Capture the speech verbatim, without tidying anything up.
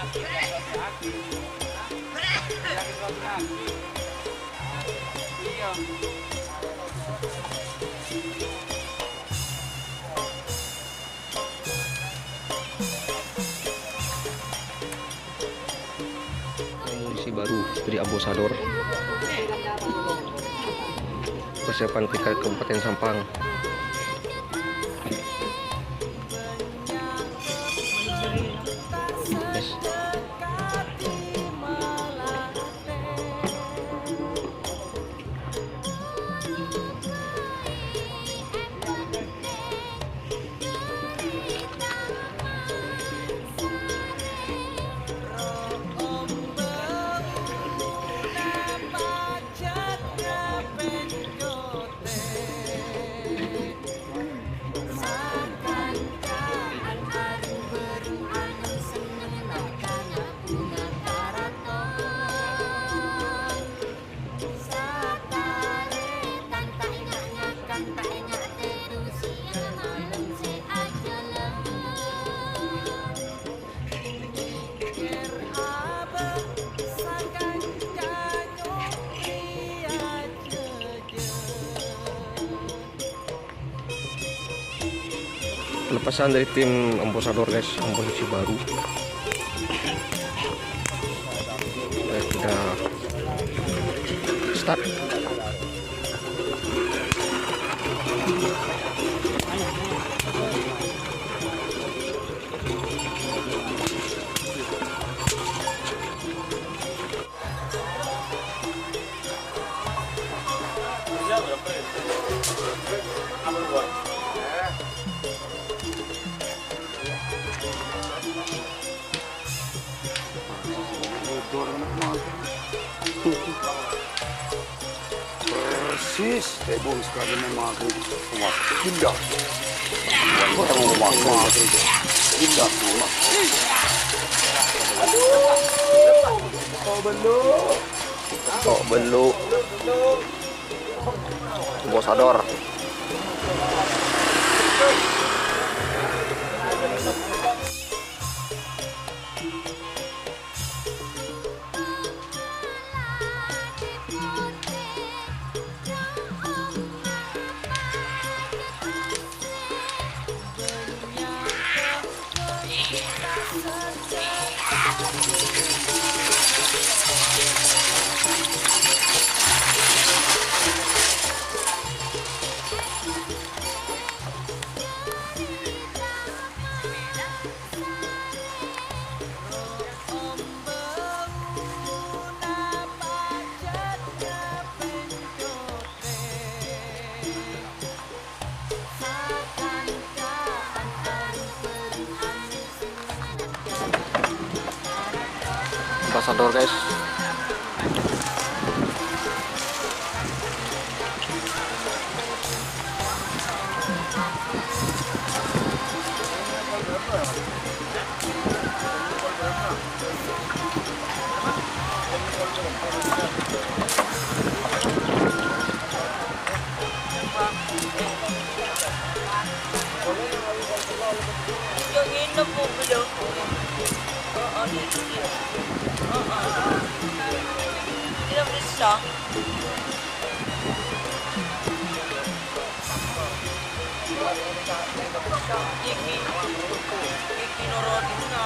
Munisi baru dari Ambasador. Persiapan tingkat Kabupaten Sampang. Yes. Pelepasan dari tim Ambasador, guys, komposisi baru. Guys, kita start. Persis, tebong sekali memang aku. Wah, pindah. Wah, wah, wah, wah. Pindah, wah. Aduh. Kok belum? Kok belum? Ambasador. Ambasador, guys. Yo, nginep, Bu, yo. Heeh, nginep, yo. Heeh. Nginep bisa. Iki, iki noro' dina,